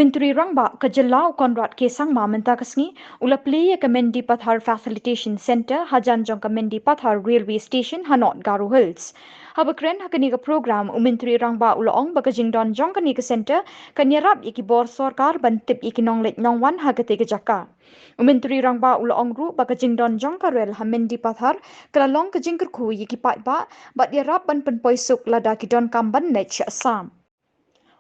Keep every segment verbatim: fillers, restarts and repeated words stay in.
Myntri Rangbah ka jylla u Conrad K Sangma mynta ka sngi u la plie ïa ka Mendipathar Facilitation Centre hajan jong ka Mendipathar Railway Station ha North Garo Hills. Haba kren ha kane ka program, u Myntri Rangbah u la ong ba ka jingdon jong kane ka centre kan ïarap ïa ki bor sorkar ban tip ïa ki nongleit nongwan ha katei ka jaka. U Myntri Rangbah u la ong ruh ba ka jingdon jong ka rel ha Mendipathar ka la long ka jingkyrkhu ïa ki paidbah bad ïarap ban pynpoi suk lada ki donkam ban leit sha Assam.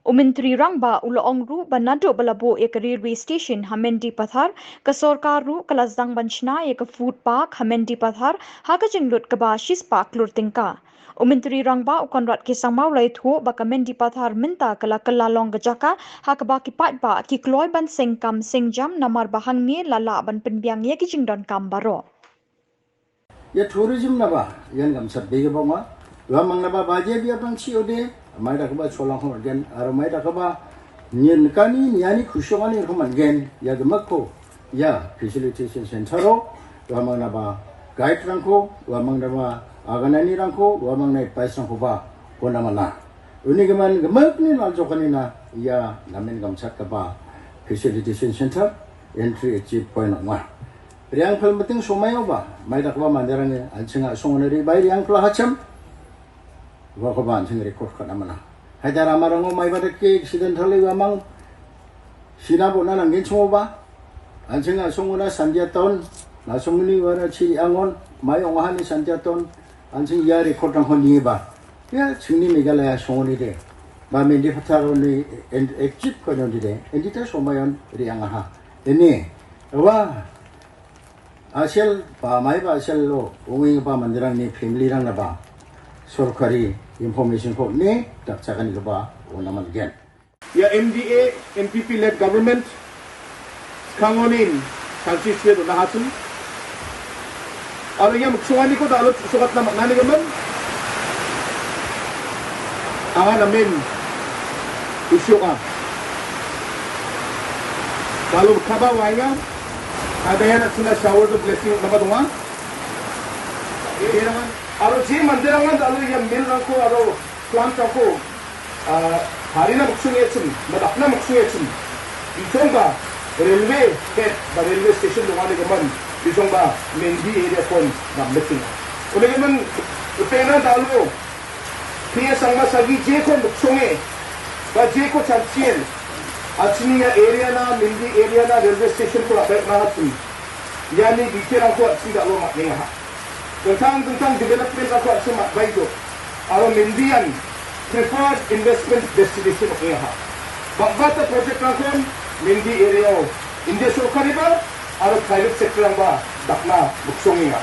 U Myntri Rangbah u la ong ruh ba naduh ba la buh ïa ka railway station ha Mendipathar, ka sorkar ruh ka la sdang ban shna ïa ka food park ha Mendipathar ha ka jinglut kaba shispah klur tyngka. U Myntri Rangbah u Conrad K Sangma u la ïathuh ba ka Mendipathar mynta ka la kylla long ka jaka ha kaba ki paidbah ki kloi ban seng kam seng jam namar ba hangne la lah ban pynbiang ïa ki jingdonkam baroh. Ïa tourism naba ïan gam sat bega bang wa. Wa mang naba ba je bia pang chi ode. Mai da kaba cholang ho gen aro mai da kaba nyen kani nyani khushong ani ko man gen ïa gemak ko ïa facilitation center ro. Wa mang naba guide rang ko wa mang naba aganani rang ko wa mang nai pais rang ko ba ko namana. Uni geman gemak ni nal jokani na ïa namen gam sat kaba facilitation center entry exit point wa. Riang phal meting somai oba mai da kaba mandirang an chinga song na ri bai riang phal hacham. Wa kaba an ching record kana mana. Hai da rama rango mai ba da ke accident hali wa mang. Sina bo na nangin song oba. An chinga song na Sandia Town na song ni wa na chi angon mai ong hani Sandia Town. An ching ïa record nang hon ni ba. Ïa ching ni Meghalaya song ni de. Ba Mendipathar ni exit ko ni de. Endi ta somai on riang ha. Ini wa Asel ba mai ba asel lo unging ba mandirang ni family rang na ba sorkari information ko ni tak chakan ni ba unaman gen. Ïa M D A N P P led government kangonin kanchi state na hatin. Aro ïa muksuani ko da alo sukat na nani gaman. Angan amin. Isu ah. Balu kaba wanya. Ada yang nak sina shower tu blessing nama tunga. Aro je mandir angan alo yang mil rangko aro plant rangko. Hari na maksung yachin, madap na maksung yachin. Isong ba railway head ba railway station dong ane gaman. Isong ba Mendi area kon na meeting. Ule gaman pena dalo. Pia sang ma sagi je ko muksonge. Ba je ko chanchien. Achini ya area na, Mendi area na, railway station ko abai na hati. Yani detail ko achini da lo mak ni ha. Tentang tentang development ko achini mak bai do. Aro Mendi an preferred investment destination ko ha. Bak bata project ko Mendi area o. India sorkar ba, aro private sector ba, dakna muksonge ha.